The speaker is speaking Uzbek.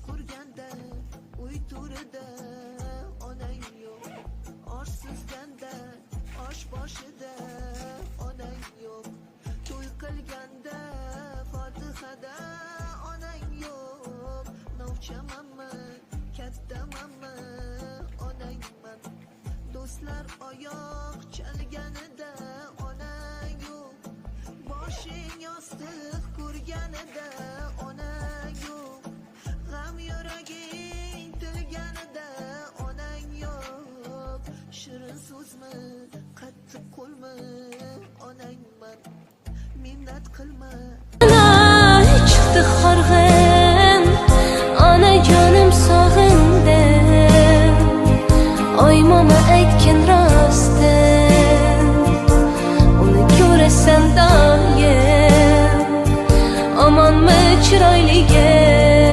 qurganda uy to'rida onang yo'q. Osh suzganda osh boshida onang yo'q. To'y qilganda fotihada onang yo'q. Novchamanmi, kattamanmi, onangman. Do'stlar oyoq chalganida onang yo'q. Boshing yostiq ko'rganida onang yo'q. G'am yuraging tilganida onang yo'q. Shirin so'zmi, qattiq qo'lmi, onangman. Minnat qilma